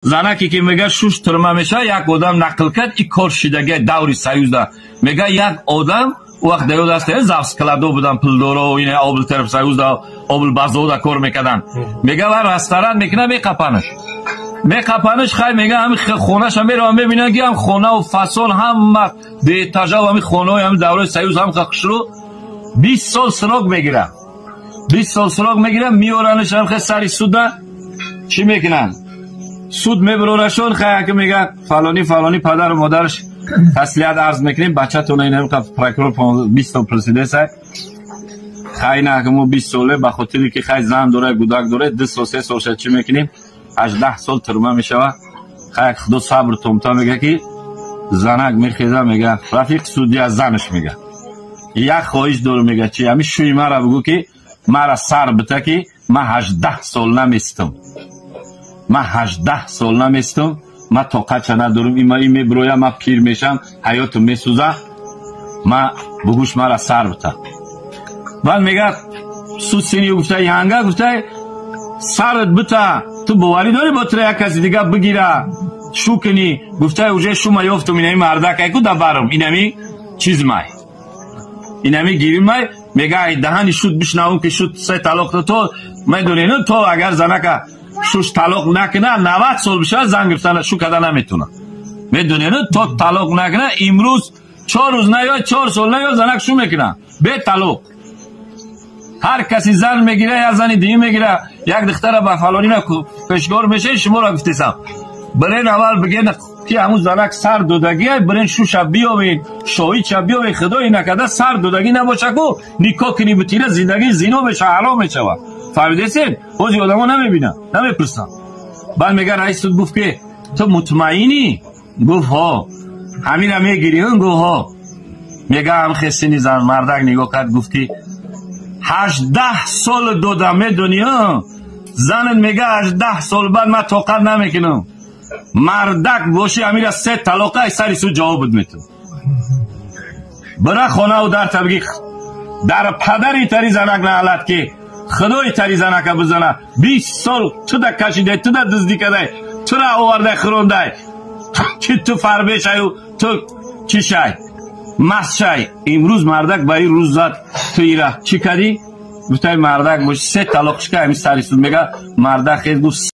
Занаке ки мега шуш тюрьма мешава, як одам нақл кард, и кор шидаги даври Союзда. Мега, як одам у вақт да ёд аст, завскладо будан, пулдоро, ин облторгсоюзда, облбазода кор мекардан. Мега, ва ресторан мекуна, меқапанаш, меқапанаш. Хай, мега, ҳами хонаша меравам, мебинам, ки ҳам хонаву фасон, ҳама беэтажаву ҳами хонаҳои ҳами давраи Союз, ҳам хушрӯ. 20 сол срок мегира, 20 сол срок мегира. Меоранаш ҳам сари суда. Чӣ мекунанд? Суд мебарорашон. Хаяки мега, фалони фалони, падару модараш таслият арз мекунем, бачатона ин прокурор 20 сол пресидеса. Хай, на, мо 20 соле ба хотире ки хай зан дора, гудак дора, 2 сол, 3 сол ша чӣ мекунем, 18 сол тюрьма мешава. Хай, худо сабр томта. Мега ки занак мехеза, мега: «Рафиқ судья», занаш мега, «як хоҳиш дорам». Мега: «Чи?» «Ҳами шӯи мара бигӯ, ки мара сар бита, ки ман 18 сол наместам, ман 18 сол наместам, ман тоқатша надорам. Има ин мебироя, ман пир мешам, ҳаётам месӯза. Ма бугӯш, мара сар бита». Баъд мега, суд сини гуфта, янга гуфта, сарат бита, ту боварӣ дорӣ, бо тура як каси дига бигира, шу кунӣ? Гуфта, уже шума ёфтум, инами мардакайку да барам, инами чизмай, инами гиримай. Мега, ай даҳани шуд бишнавум, ки шуд се талоқ. То медонӣ, то агар занака шуш талоқ накуна, 90 сол бишавад, зан гирифтана, шу када наметуна. Медонӣ, то талоқ накуна, имрӯз 4 рӯз наёд, 4 сол наёд, занак шу мекуна бе талоқ. Ҳар каси зан мегира, як зани дигӣ мегира, як духтара ба фалонина пешгор мешавӣ. Шуморо гуфтесам, бирен, аввал биген, ки ҳамун занак сар додагия, бирен шуша биёвед, шоҳидша биёвед. Худои накарда, сар додагӣ набоша ку, никоҳ кунӣ бутира, зиндагӣ зино меша, ҳаром мешава. Фаҳмидесед? Ҳози одамо намебинанд, намепурсанд. Баъд мега, раис суд гуфт, ки ту мутмаинӣ? Гуфт: «Ҳо». «Ҳамина мегирӣ?» Гуфт: «Ҳо». Мега, ҳам хесини зан мардак нигоҳ кард, гуфт, ки 18 сол додам, медонӣ, занат мега, 18 сол баъд ман тоқат намекунам. Мардак бошӣ, ҳамира се талоқа сари суд ҷавоб буд мету. Бира хонаву дарта биги, дар падари тари занак наалат, ки худои тари занака бизана. 20 сол туда кашидай, туда дуздӣ кадай, тура овардай, хӯрондай, ки ту фарбешаю, ту чӣ шай, маст шай. Имрӯз мардак ба ин рӯз зад, ту ира чӣ кардӣ? Гуфтай, мардак боши, се талоқ шика ҳами сари суд. Мега, мардак хез гуфт.